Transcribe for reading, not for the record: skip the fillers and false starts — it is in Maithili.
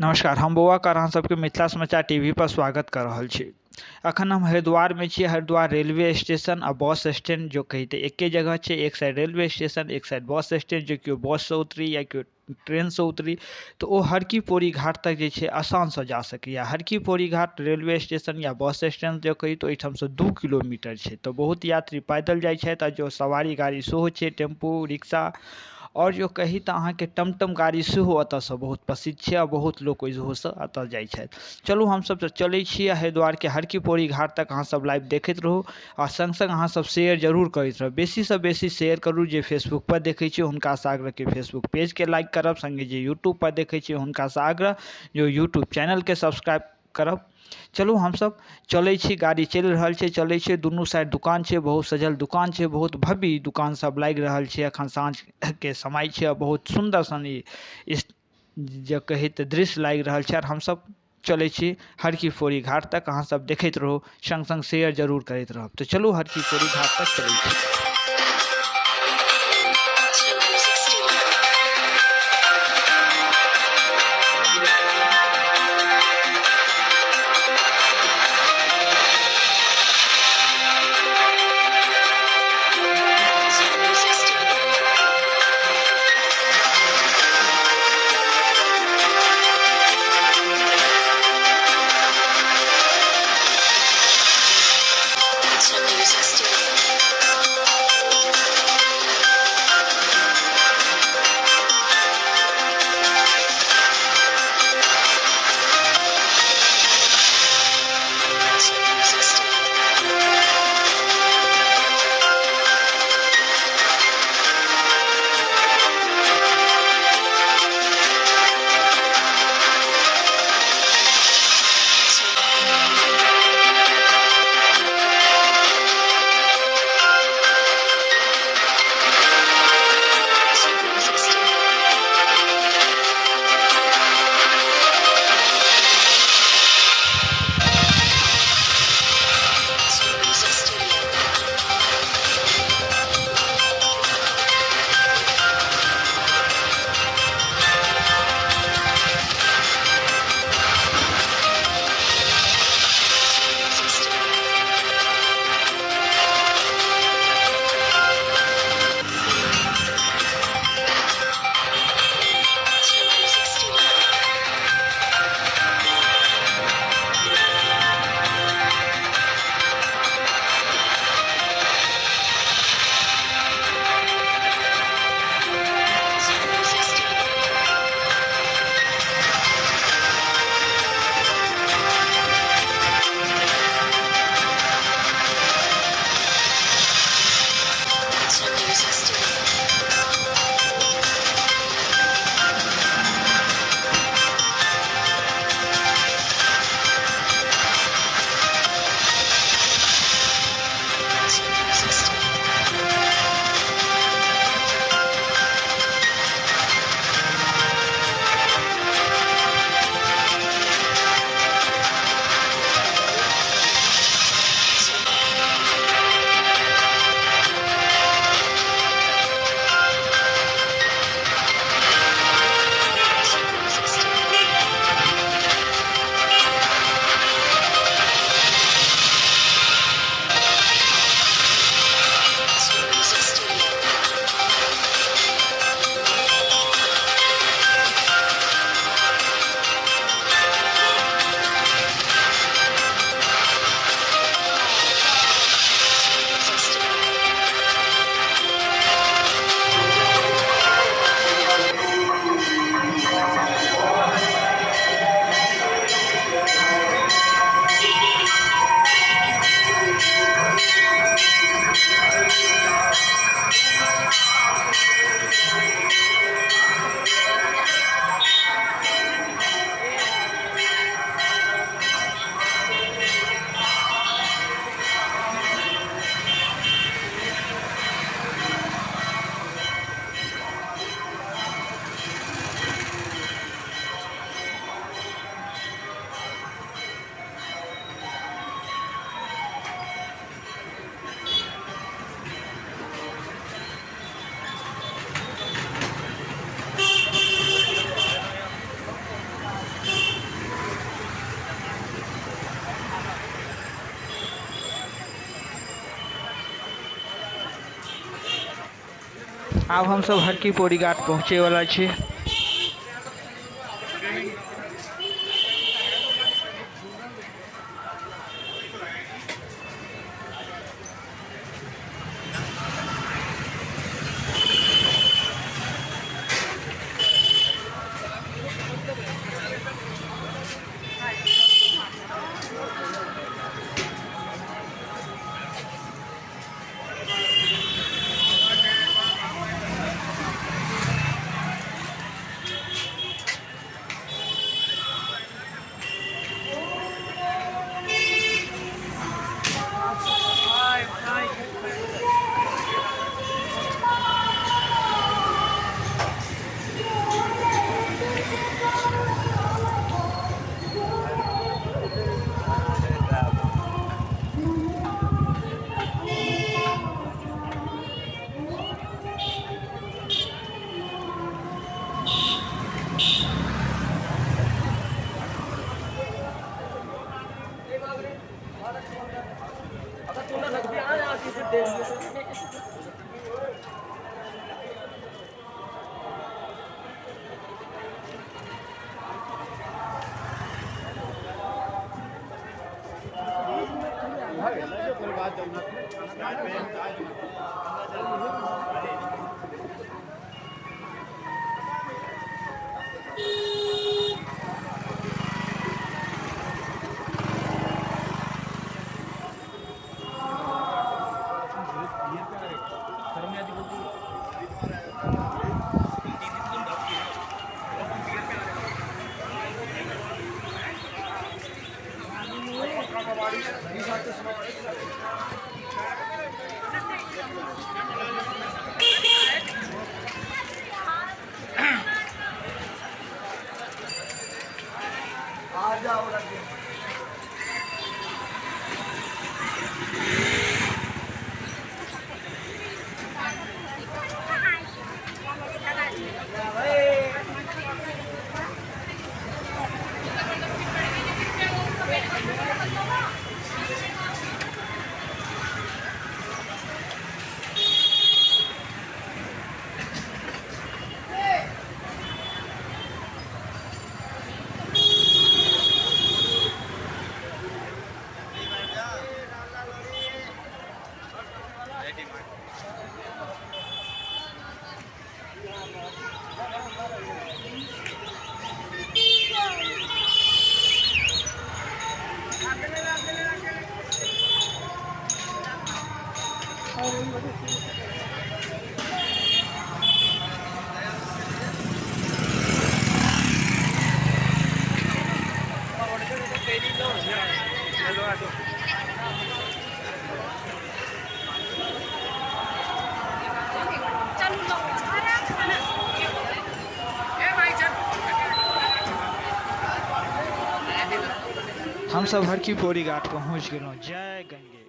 नमस्कार, हम बौआ कर अहाँ सबके मिथिला समाचार टीवी पर स्वागत कर रहल छी। अखन हम हरिद्वार में छी। हरिद्वार रेलवे स्टेशन आ बस स्टैंड जो कही ते एके जगह छै। एक साइड रेलवे स्टेशन, एक साइड बस स्टैंड। जे केओ बस से उतरी या केओ ट्रेन से उतरी तो ओ हरकी पौड़ी घाट तक जे छै आसान से जा सकैया। हरकी पौड़ी घाट रेलवे स्टेशन या बस स्टैंड जो कही तो एहिठाम से 2 किलोमीटर छै। तो बहुत यात्री पैदल जाइ छथि आ जो सवारी गाड़ी सेहो छै, टेम्पू रिक्शा और जो कही तो अहाँ के टमटम गाड़ी सेहो एतऽ से बहुत प्रसिद्ध छै आ बहुत लोक ओहिसँ एतऽ जाइ छथि। चलू हम सब तऽ चलै छी हरिद्वार के हरकी पौड़ी घाट तक। अहाँ सब लाइव देखैत रहू आ संग संग अहाँ सब शेयर जरूर करैत रहू। बेसी से बेसी शेयर करू। जे फेसबुक पर देखै छी हुनका से आग्रह कि फेसबुक पेज के लाइक करब, संगे जे यूट्यूब पर देखै छी हुनका से आग्रह जो यूट्यूब चैनल के सब्सक्राइब करब। चलू हम सब चलै छी, गाड़ी चलि रहल छै, चलै छै। दुनू साइड दुकान छै, बहुत सजल दुकान छै, बहुत भव्य दुकान सब लागि रहल छै। अखन साँझ के समय छै आ बहुत सुंदर सन ई जे कही तऽ दृश्य लागि रहल छै। और हम सब चलै छी हरकी पौड़ी घाट तक। अहाँ सब देखैत रहू, संग संग शेयर जरूर करैत रहब। तऽ चलू हरकी पौड़ी घाट तक चलै छी। Music Studio. आब हमसब हरकी पौड़ी घाट पहुँचे वाला छी। हम सब हरकी पौड़ी घाट पहुँच गेलहुँ। जय गंगे।